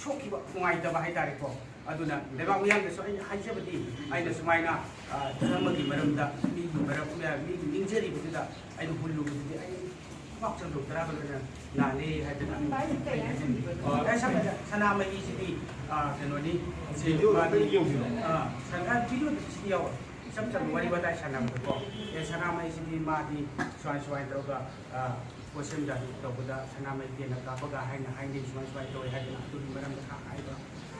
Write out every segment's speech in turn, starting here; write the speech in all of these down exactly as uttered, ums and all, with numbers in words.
ꯊꯣꯛꯈꯤꯕ ꯅꯨꯡꯉꯥꯏꯇꯕ ꯍꯥꯏꯇꯥꯔꯦꯀꯣ꯫ ꯑꯗꯨꯅ ꯂꯩꯕꯥꯛ ꯃꯤꯌꯥꯝꯗꯁꯨ ꯑꯩꯅ ꯍꯥꯏꯖꯕꯗꯤ, ꯑꯩꯅ ꯁꯨꯃꯥꯏꯅ, ꯑ, ꯙꯔꯃꯒꯤ ꯃꯔꯝꯗ, ꯃꯤꯒꯤ ꯃꯔꯝ, ꯃꯤꯒꯤ ꯅꯤꯡꯖꯔꯤꯕꯗꯨꯗ ꯑꯩꯅ ꯍꯨꯜꯂꯨꯕꯗꯨꯗꯤ ꯑꯩ ꯈꯨꯕꯥꯛ ꯆꯟꯗꯣꯛ ꯇꯔꯥꯒ ꯂꯣꯏꯅ ꯂꯥꯜꯂꯦ ꯍꯥꯏꯗꯅ ꯑꯩ ꯍꯥꯏꯖꯅꯤꯡꯉꯤ꯫ ꯑ, ꯁꯝꯅ ꯁꯅꯥꯃꯍꯤꯁꯤꯗꯤ, ꯑ, ꯀꯩꯅꯣꯅꯤ, ꯁꯤ ꯃꯥꯗꯤ, ꯑ, ꯁꯅꯥ video ꯁꯤ ꯌꯥꯎꯋꯦ꯫ ꯏꯆꯝ ꯆꯝꯕ ꯋꯥꯔꯤ ꯋꯥꯇꯥꯏ ꯁꯥꯟꯅꯕꯗꯀꯣ, ꯑꯦ, ꯁꯅꯥꯃꯍꯤꯁꯤꯗꯤ ꯃꯥꯗꯤ ꯁꯨꯃꯥꯏ ꯁꯨꯃꯥꯏꯅ ꯇꯧꯔꯒ, ꯑ, ꯄꯣꯠꯁꯦꯝ ꯖꯥꯗꯨ ꯇꯧꯕꯗ ꯁꯅꯥꯃꯍꯤ ꯇꯦꯟꯅ ꯀꯥꯞꯄꯒ ꯍꯥꯏꯅ ꯍꯥꯏꯅꯩ, ꯁꯨꯃꯥꯏ ꯁꯨꯃꯥꯏꯅ ꯇꯧꯋꯦ ꯍꯥꯏꯗꯅ ꯑꯗꯨꯒꯤ ꯃꯔꯝꯗ ꯈꯔ ꯍꯥꯏꯕ꯫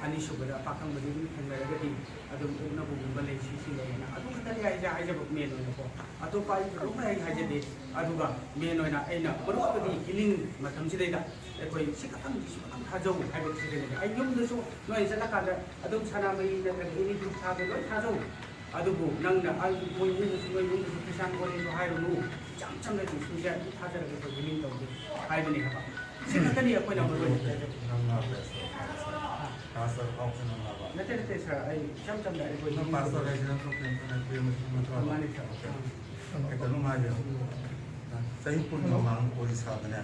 ꯑꯅꯤꯁꯨꯕꯗ ꯄꯥꯈꯪꯕꯗꯤ ꯑꯗꯨꯝ ꯊꯦꯡꯅꯔꯒꯗꯤ ꯑꯗꯨꯝ ꯑꯣꯛꯅꯕꯒꯨꯝꯕ ꯂꯩ, ꯁꯤ ꯁꯤ ꯂꯩꯌꯦꯅ ꯑꯗꯨ ꯈꯛꯇꯅꯤ ꯑꯩꯁꯦ ꯍꯥꯏꯖꯕ ꯃꯦꯟ ꯑꯣꯏꯅꯀꯣ꯫ ꯑꯇꯣꯞꯄ ꯑꯩ ꯀꯩꯗꯧꯅ ꯑꯩ ꯍꯥꯏꯖꯗꯦ꯫ ꯑꯗꯨꯒ ꯃꯦꯟ ꯑꯣꯏꯅ ꯑꯩꯅ ꯃꯔꯨꯑꯣꯏꯕꯗꯤ ꯍꯤꯂꯤꯡ ꯃꯇꯝꯁꯤꯗꯩꯗ ꯑꯩꯈꯣꯏ ꯁꯤ ꯈꯛꯇꯪ, ꯁꯤ ꯈꯛꯇꯪ ꯊꯥꯖꯧ ꯍꯥꯏꯕꯁꯤꯗꯅꯦ꯫ ꯑꯩ ꯌꯨꯝꯗꯁꯨ ꯅꯣꯏ ꯆꯠꯂꯀꯥꯟꯗ ꯑꯗꯨꯝ ꯁꯅꯥꯃꯍꯤ ꯅꯠꯇ꯭ꯔꯒ ꯑꯦꯅꯤ ꯙꯨꯞ ꯊꯥꯕ ꯂꯣꯏ ꯊꯥꯖꯧ꯫ ꯑꯗꯨꯕꯨ ꯅꯪꯅ ꯑꯩ ꯃꯣꯏ ꯏꯃꯨꯡꯗꯁꯨ, ꯅꯣꯏ ꯏꯃꯨꯡꯗꯁꯨ ꯈ꯭ꯔꯤꯁꯇꯥꯟ ꯑꯣꯏꯔꯦꯁꯨ ꯍꯥꯏꯔꯨꯅꯨ꯫ ꯏꯆꯝ ꯆꯝꯅ ꯖꯤꯁꯨꯁꯦ ꯑꯗꯨꯝ ꯊꯥꯖꯔꯒ ꯑꯩꯈꯣꯏ ꯍꯤꯂꯤꯡ ꯇꯧꯒꯦ ꯍꯥꯏꯕꯅꯦ ꯍꯥꯏꯕ꯫ ꯁꯤ ꯈꯛꯇꯅꯤ ꯑꯩꯈꯣꯏꯅ ꯃꯔꯨ ꯑꯣꯏꯅ ꯇꯧꯖꯩ꯫ ꯅꯪꯅ ꯄꯥꯁꯇꯔ ꯍꯥꯏꯕꯁꯦ, ꯄꯥꯁꯇꯔ ꯐꯥꯎꯁꯦ ꯅꯪ ꯍꯥꯏꯕ? ꯅꯠꯇꯦ, ꯅꯠꯇꯦ, ꯁꯥꯔ, ꯑꯩ ꯏꯆꯝ ꯆꯝꯅ ꯑꯩꯈꯣꯏ ꯅꯪ ꯄꯥꯁꯇꯔ ꯍꯥꯏꯁꯦ ꯅꯪ ꯄ꯭ꯔꯣꯐꯦꯁꯟ ꯅꯠꯇꯦ, ꯃꯁꯤ ꯅꯠꯇ꯭ꯔꯣ? ꯃꯥꯅꯤ, ꯁꯥꯔ꯫ ꯑꯣꯀꯦ꯫ ꯑꯩ ꯀꯩꯅꯣꯝ ꯍꯥꯏꯒꯦ꯫ ꯆꯍꯤ ꯀꯨꯟ ꯃꯃꯥꯡ ꯑꯣꯔꯤꯁꯥꯗꯅꯦ,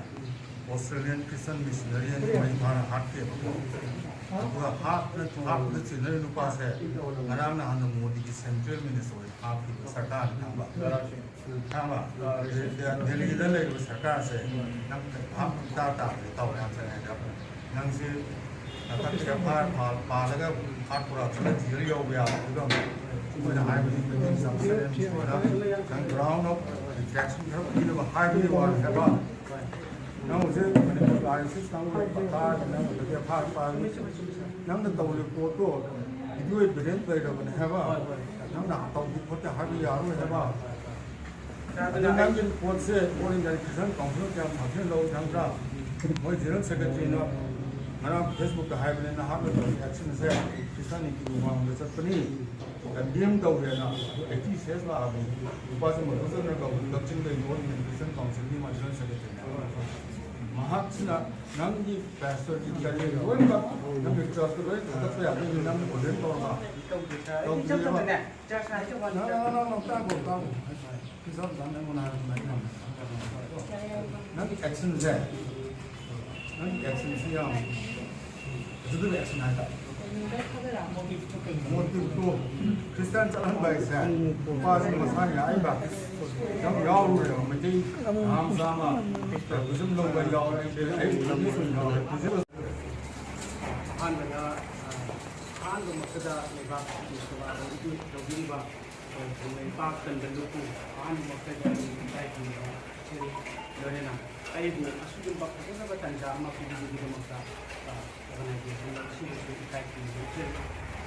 ꯑꯣꯁꯇ꯭ꯔꯦꯂꯤꯌꯟ ꯈ꯭ꯔꯤꯁꯇꯟ ꯃꯤꯁꯅꯔꯤ ꯑꯃ ꯃꯩ ꯊꯥꯔ ꯍꯥꯠꯈꯤꯕꯀꯣ꯫ ꯑꯗꯨꯒ ꯍꯥꯠꯅ, ꯍꯥꯠꯄꯗ ꯆꯦꯟꯅꯔꯤ ꯅꯨꯄꯥꯁꯦ ꯉꯔꯥꯡ ꯅꯍꯥꯟꯗ ꯃꯣꯗꯤꯒꯤ ꯁꯦꯟꯇ꯭ꯔꯦꯜ ꯃꯤꯅꯤꯁꯇꯔ ꯑꯣꯏꯅ ꯍꯥꯞꯈꯤꯕ ꯁꯔꯀꯥꯔꯅ ꯈꯪꯕ꯫ ꯈꯪꯕ? ꯗꯦꯜꯂꯤꯗ ꯂꯩꯔꯤꯕ ꯁꯔꯀꯥꯔꯁꯦ ꯅꯪ ꯚꯥꯞ ꯏꯇꯥ ꯇꯥꯗ꯭ꯔꯦ ꯇꯧꯔꯦ ꯍꯥꯏꯕ ꯆꯪꯉꯦ꯫ ꯅꯪꯁꯦ ꯃꯊꯛꯇ ꯑꯦꯐ ꯑꯥꯏ ꯑꯥꯔ ꯄꯥꯜꯂꯒ ꯍꯥꯠꯄ ꯔꯥꯞꯇꯅ ꯖꯦꯜ ꯌꯧꯕ ꯌꯥꯕ ꯐꯤꯕꯝ꯫ ꯑꯩꯈꯣꯏꯅ ꯍꯥꯏꯕꯗꯤ ꯃꯇꯤꯛ ꯆꯥꯕ ꯁꯔꯦꯟ ꯁꯤꯡꯅ ꯅꯪ ground of retraction ꯈꯔ ꯄꯤꯅꯕ ꯍꯥꯏꯕꯒꯤ ꯋꯥꯅꯤ ꯍꯥꯏꯕ꯫ ꯅꯪ ꯍꯧꯖꯤꯛ ꯃꯅꯤꯄꯨꯔ ꯂꯥꯏ ꯁꯤꯁ ꯀꯥꯡꯕꯨ ꯄꯇꯥ ꯅꯪ ꯑꯗꯒꯤ ꯑꯦꯐ ꯑꯥꯏ ꯑꯥꯔ ꯄꯥꯜꯂꯤ꯫ ꯅꯪꯅ ꯇꯧꯔꯤꯕ ꯄꯣꯠꯇꯣ video evidence ꯂꯩꯔꯕꯅꯦ ꯍꯥꯏꯕ꯫ ꯅꯪꯅ ꯇꯧꯗꯦ ꯈꯣꯠꯇꯦ ꯍꯥꯏꯕ ꯌꯥꯔꯣꯏ ꯍꯥꯏꯕ꯫ ꯑꯗꯨ ꯅꯪꯒꯤ ꯄꯣꯠꯁꯦ All India Christian Council ꯀꯌꯥꯝ ꯁꯥꯊꯤꯅ ꯂꯧꯏ ꯈꯪꯕ꯭ꯔꯥ? ꯃꯣꯏ ꯖꯦꯅꯔꯦꯜ ꯁꯦꯀ꯭ꯔꯦꯇꯔꯤꯅ ꯉꯔꯥꯡ ꯐꯦꯁꯕꯨꯛꯇ ꯍꯥꯏꯕꯅꯦ, ꯅꯍꯥꯛꯅ ꯇꯧꯔꯤ ꯑꯦꯛꯁꯟꯁꯦ ꯈ꯭ꯔꯤꯁꯇꯥꯟ ꯅꯤꯇꯤꯒꯤ ꯋꯥꯡꯃꯗ ꯆꯠꯄꯅꯤ, ꯀꯟꯗꯦꯝ ꯇꯧꯔꯦꯅ꯫ ꯑꯗꯨ ꯑꯩꯠꯇꯤ ꯁꯦꯁ ꯂꯥꯛꯑꯕꯅꯤ꯫ ꯅꯨꯄꯥꯁꯦ ꯃꯗꯨꯆꯟꯗ꯭ꯔ ꯀꯧꯕꯅꯤ, ꯀꯛꯆꯤꯡꯗꯒꯤ All India Christian Councilꯒꯤ ꯃꯥ ꯖꯦꯅꯔꯦꯜ ꯁꯦꯀ꯭ꯔꯦꯇꯔꯤꯅꯦ꯫ ꯃꯍꯥꯛꯁꯤꯅ ꯅꯪꯒꯤ ꯄꯥꯁꯇꯔꯒꯤ ꯀꯔꯤ ꯂꯣꯏꯅꯃꯛ ꯅꯪꯒꯤ ꯆꯔꯆꯇ ꯂꯣꯏ ꯊꯥꯒꯠꯄ ꯌꯥꯗꯣꯏꯅꯤ, ꯅꯪ ꯑꯣꯔꯗꯦꯟ ꯇꯧꯔꯒ ꯇꯧꯗ꯭ꯔꯤꯕ꯫ ꯅꯪ, ꯅꯪ, ꯅꯪ, ꯅꯪ, ꯇꯥꯈꯣ, ꯇꯥꯈꯣ꯫ ꯏꯆꯝ ꯆꯝꯅ ꯑꯩꯉꯣꯟꯗ ꯍꯥꯏꯔꯛꯄ ꯅꯠꯇꯦ꯫ ꯅꯪꯒꯤ ꯑꯦꯛꯁꯟꯁꯦ, ꯅꯪꯒꯤ ꯑꯦꯛꯁꯟꯁꯦ ꯌꯥꯝ ꯑꯗꯨꯅ ꯑꯁꯤꯅ ꯍꯥꯏꯇꯥꯔꯦ꯫ ꯃꯣꯇꯤꯞꯇꯣ ꯈ꯭ꯔꯤꯁꯇꯥꯟ ꯆꯠꯍꯟꯕ ꯍꯥꯏꯁꯦ ꯅꯨꯄꯥꯁꯤꯡ ꯃꯁꯥꯅ ꯌꯥꯏꯕ ꯌꯥꯝ ꯌꯥꯎꯔꯨꯔꯦꯕ꯫ ꯃꯩꯇꯩ ꯅꯍꯥ ꯃꯆꯥ ꯑꯃ ꯕꯨꯙꯤꯖꯝ ꯂꯧꯕ ꯌꯥꯎꯔꯦ, ꯑꯩ ꯕꯨꯙꯤꯖꯝ ꯌꯥꯎꯔꯦ꯫ ꯑꯍꯥꯟꯕꯗ, ꯑ, ꯑꯍꯥꯟꯕꯃꯛꯇꯗ ꯂꯩꯕꯥꯛꯀꯤ ꯁꯦꯕꯥ ꯇꯧꯕꯤꯔꯤꯕ, ꯇꯧꯕꯤꯔꯤꯕ ꯑꯩꯈꯣꯏ ꯂꯩꯕꯥꯛ ꯀꯟꯕ ꯂꯨꯞꯄꯨ ꯑꯍꯥꯟꯕꯃꯛꯇꯗ ꯑꯩ ꯏꯀꯥꯏ ꯈꯨꯝꯅꯕ ꯎꯠꯆꯔꯤ꯫ ꯂꯣꯏꯅꯅ ꯑꯩꯕꯨ ꯑꯁꯤꯒꯨꯝꯕ ꯐꯖꯈ꯭ꯔꯕ ꯇꯥꯟꯖꯥ ꯑꯃ ꯄꯤꯕꯤꯕꯒꯤꯗꯃꯛꯇ, ꯑ, organization ꯑꯁꯤꯕꯨꯁꯨ ꯏꯀꯥꯏ ꯈꯨꯝꯅꯕ ꯎꯠꯆꯔꯤ꯫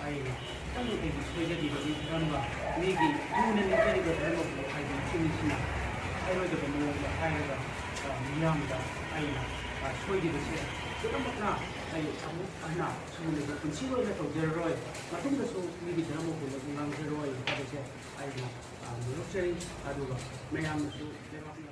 ꯑꯩꯅ ꯈꯤꯇꯪ ꯑꯩꯒꯤ ꯁꯣꯏꯖꯈꯤꯕꯒꯤ ꯈꯔꯝꯕ ꯃꯤꯒꯤ ꯂꯨꯅ ꯅꯤꯡꯖꯔꯤꯕ ꯈꯔꯝꯕꯕꯨ ꯍꯥꯏꯗꯤ ꯏꯆꯤꯟ ꯏꯆꯤꯟꯅ ꯍꯥꯏꯔꯣꯏꯗꯕ ꯃꯑꯣꯡꯗ ꯍꯥꯏꯔꯒ, ꯑ, ꯃꯤꯌꯥꯝꯗ ꯑꯩꯅ, ꯑ, ꯁꯣꯏꯈꯤꯕꯁꯦ ꯄꯨꯝꯅꯃꯛꯅ ꯑꯩ ꯑꯃꯨꯛ ꯍꯟꯅ ꯁꯤꯒꯨꯝꯕꯁꯦ ꯄꯨꯟꯁꯤꯒꯤ ꯑꯣꯏꯅ ꯇꯧꯖꯔꯔꯣꯏ, ꯃꯇꯨꯡꯗꯁꯨ ꯃꯤꯒꯤ ꯙꯔꯃ ꯍꯣꯏꯗꯁꯨ ꯉꯥꯡꯖꯔꯣꯏ ꯍꯥꯏꯕꯁꯦ ꯑꯩꯅ, ꯑ, ꯅꯣꯂꯨꯛꯆꯔꯤ꯫ ꯑꯗꯨꯒ ꯃꯌꯥꯝꯅꯁꯨ ꯂꯩꯕꯥꯛꯅ